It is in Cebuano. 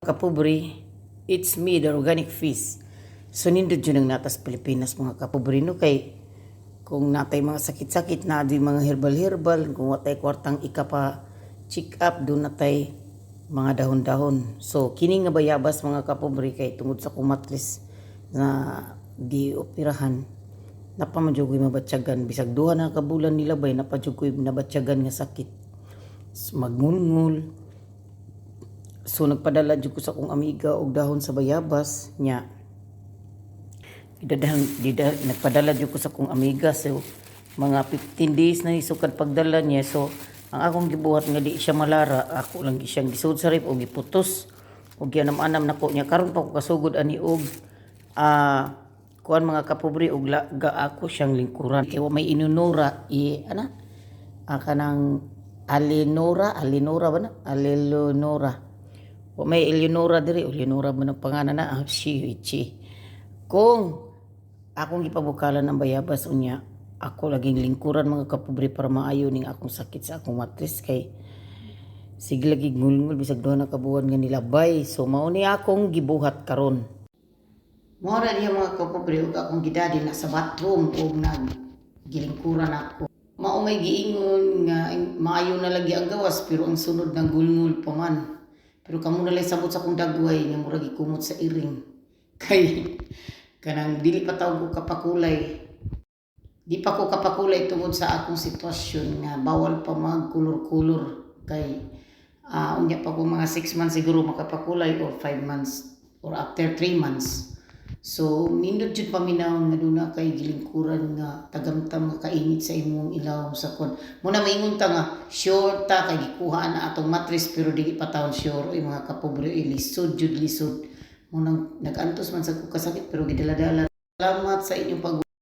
Kapobre, it's me, the organic fish. So nindot jud ang natas Pilipinas, mga kapobre, no, kay kung natay mga sakit-sakit na di mga herbal-herbal, kung watay kwartang ikapa check up, duna tay mga dahon-dahon. So kini nga bayabas, mga kapobre, kay tungod sa kumatris na gioperahan, napa man jud ko'y mabatyagan. Bisag 2 na ka bulan nilabay, napa jud ko'y nabatyagan nga sakit. So, magngulngul. So nagpadala jud ko sa akong amiga og dahon sa bayabas nya. Gidadahang dida, nagpadala jud ko sa akong amiga, so mga 15 days na isukad pagdala niya. So ang akong gibuhat, nga di siya malara, ako lang siyang gisud sa ref og giputos og gianam-anam nako niya. Karon pa ko kasugod ani og kuan, mga kapobre, og ga ako siyang lingkuran kay wa may inunura i ana kanang Alenora, Alenora ba na? Aleleonora. Wa may Eleonora diri, Eleonora ba ng pangalan na? Ah, si Ichi. Kung akong gipabukalan ang bayabas, unya ako laging lingkuran, mga kapobre, para maayo ning akong sakit sa akong matris kay sige lagi ngulngul bisag 2 na ka buwan nga nilabay. So mao ni akong gibuhat karon. Mao na diha, mga kapobre, ug akong gidadi na sa bathroom ug nag gilingkuran ako. Mao may giingon nga maayo na lagi ang gawas, pero ang sunod ng gulngul pa man. Pero kamo na lang sabot sa akong dagway nga murag gikumot sa iring. Kay kanang dili pa tawag ko kapakulay. Di pa ko kapakulay tungod sa akong sitwasyon nga bawal pa magkulor-kulor kay unya pa ko mga 6 months siguro makapakulay or 5 months or after 3 months. So nindot jud paminaw nga duna kay gilingkuran nga tagamtam nga kainit sa imong ilawom sa kon. Muna maingon ta nga sure ta kay gikuha na atong matris, pero dili pa taon sure oy, mga kapobre, oy, lisod jud, lisod. Munang nag-antos man sa ko kasakit pero gidala-dala. Salamat sa inyong pag